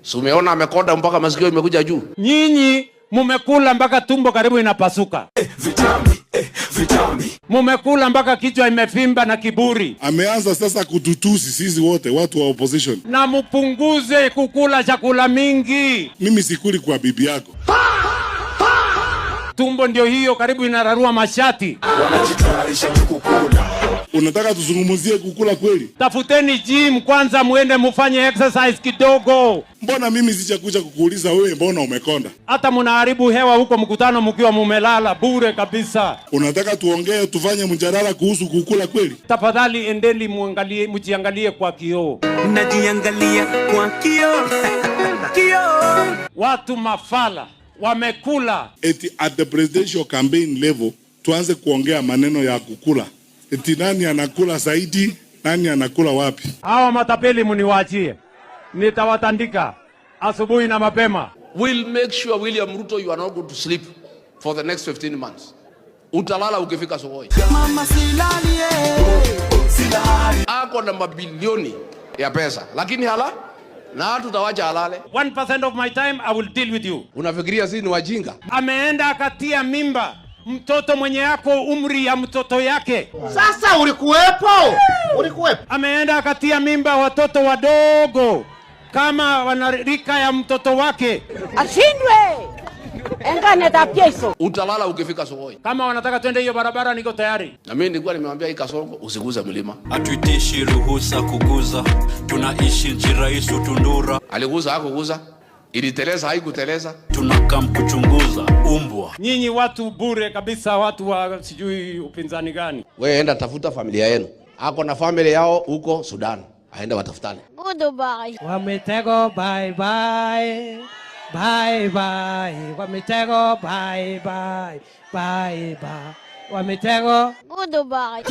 Si umeona amekonda mpaka masikio imekuja juu? Nyinyi mumekula mpaka tumbo karibu inapasuka. Mumekula mpaka kichwa imevimba na kiburi. Ameanza sasa kututusi sisi wote watu wa opposition. Na mupunguze kukula chakula mingi. Mimi sikuli kwa bibi yako. Tumbo ndio hiyo karibu inararua mashati. Unataka tuzungumzie kukula kweli? Tafuteni gym kwanza, muende mufanye exercise kidogo. Mbona mimi sijakuja kukuuliza wewe, mbona umekonda? Hata munaharibu hewa huko mkutano mkiwa mumelala bure kabisa. Unataka tuongee tufanye mjadala kuhusu kukula kweli? Tafadhali endeni muangalie, mjiangalie kwa kioo. Najiangalia kwa kioo, kioo. Watu mafala wamekula. Eti at the presidential campaign level tuanze kuongea maneno ya kukula. Eti nani anakula zaidi, nani anakula wapi? Hawa matapeli muniwaachie, nitawatandika asubuhi na mapema. We'll make sure, William Ruto, you are not going to sleep for the next 15 months. Utalala ukifika Sugoi. Mama silali, silali. Ako na mabilioni ya pesa, lakini hala na tutawacha halale. 1% of my time I will deal with you. Unafikiria sisi ni wajinga? Ameenda akatia mimba mtoto mwenye yako umri ya mtoto yake. Sasa ulikuwepo? Ulikuwepo? Ameenda akatia mimba watoto wadogo kama wanarika ya mtoto wake. Ashindwe enganetab Jeiso. Utalala ukifika Sugoi. Kama wanataka twende hiyo barabara, niko tayari. Na mimi nilikuwa nimemwambia hii Kasongo, usiguze mlima. Hatuitishi ruhusa kuguza, tunaishi nchi rahisi tundura. Aliguza, hakuguza, iliteleza, haikuteleza. Tunakam kuchunguza umbwa. Nyinyi watu bure kabisa, watu wa sijui upinzani gani. Wewe enda tafuta familia yenu. Ako na familia yao huko Sudan, aende watafutane. Goodbye. Wamitego, bye bye. Bye bye. Wamitego, bye bye. Bye bye. Wamitego. Goodbye.